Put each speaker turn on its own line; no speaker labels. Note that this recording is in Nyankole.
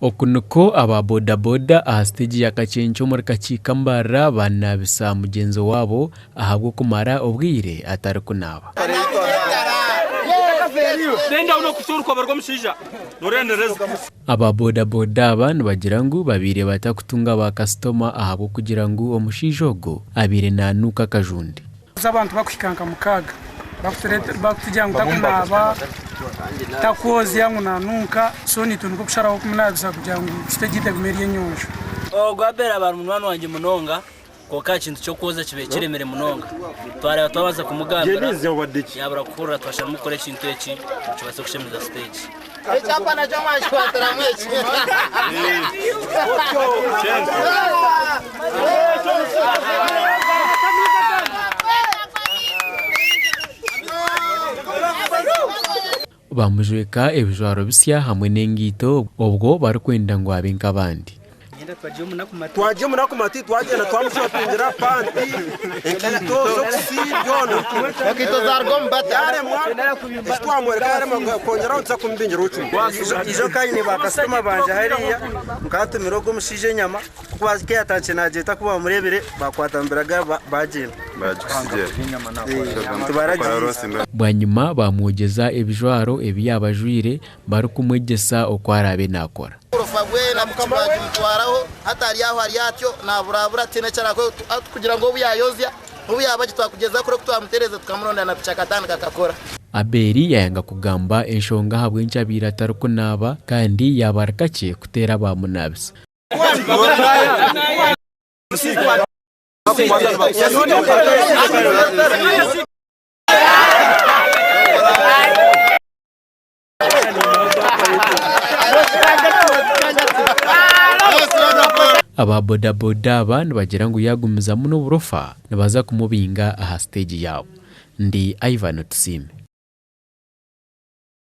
Oku nikwo aba bodaboda aha siteegi ya Kakyenkye omuri Kakiika Mbarara baanaabisa mugyenzi waabo ahabw'okumara obwire atarikunaaba. Aba bodaboda aba nibagira ngu babaire batakutunga ba kasitoma ahabw'okugira ngu omushaija ogwo abaire nanuuka akajunde.
Abantu bakuhika nka mukaaga bakutugira ngu takunaaba, takwozya ngu nanunka so naitwe nikwo kusharaho kumunaabisa kugira ngu siteegi yaitu egume eri enyonjo.
Ogu Abel aba ari munywani wangye munonga kwonka aha kintu ky'okwoza kibaire kiremire munonga. Twareeba twabanza kumugambira yaabura kuhurira twasharamu kukora ekintu eki ngu kibaase kushemeza siteegi.
Ekyapa nakyo mwakikwatiramu eki.
Baamujweka ebijwaro bisya hamwe n'engaito obwo barikwenda ngu abe nk'abandi.
Twagira omunaku mati twagyenda twamushopingira panti, enkaito, sokisi byona.
Enkaito zaruga omu bata.
Yaremwa eki twamworeka yaremwa kwongyeraho nituza kumubingira ocumbi.
Ijo kanyine ba kasitoma bangye hariya nkatumira ogwo omushaija enyama ku yatandikire nagyeta ku bamurebire bakwata mubiraga bagyenda tibaragihiize.
Bwanyima baamwogyeza ebijwaro ebi yaaba ajwaire barikumwegyesa oku araabe naakora.
Oburofa bwe na piki baagimutwaraho, hati ari aho ari atyo naaburabura tihaine eki arakora kugira ngu obu yaayozya n'obu yaaba gye twakugyezaho kureba oku twamutereeza tukamurondera na piki akatandika akakora.
Abeeri yaayanga kugamba enshonga ahabw'enki abaire atarikunaaba kandi yaaba ari kakye kuteera abaamunaabisa. Aba bodaboda aba nibagira ngu yaagumizamu n'oburofa nibaza kumubinga aha siteegi yaabo. Ndi Ivan Tusiime.